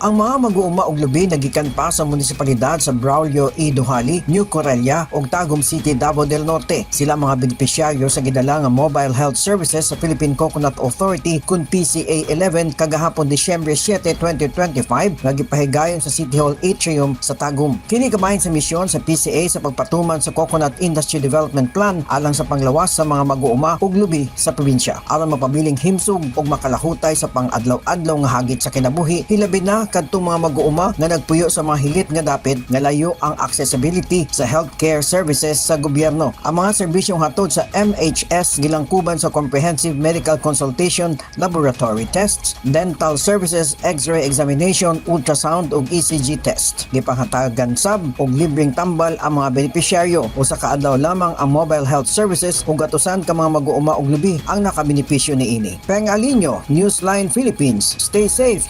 Ang mga mag-uuma og lubi nagikan pa sa munisipalidad sa Braulio E. Dujali, New Corella ug Tagum City, Davao del Norte. Sila mga benepisyaryo sa gidala nga Mobile Health Services sa Philippine Coconut Authority kun PCA 11 kagahapon, Disyembre 7, 2025 nga gipahigayon sa City Hall Atrium sa Tagum. Kini kabahin sa misyon sa PCA sa pagpatuman sa Coconut Industry Development Plan alang sa panglawas sa mga mag-uuma ug lubi sa probinsya aron mapabiling himsog ug makalahutay sa pang-adlaw-adlaw nga hagit sa kinabuhi, hilabi na kadtong mga mag-uuma nga nagpuyo sa mga hilit nga dapit nga layo ang accessibility sa healthcare services sa gobyerno. Ang mga serbisyong hatod sa MHS gilangkuban sa comprehensive medical consultation, laboratory tests, dental services, x-ray examination, ultrasound ug ECG test. Gipanghatagan sab og libreng tambal ang mga benepisyaryo. Usa ka adlaw lamang ang mobile health services ug gatusan ka mga mag-uuma og lubi ang nakabenepisyo niini. Peng Alinio, Newsline Philippines. Stay safe.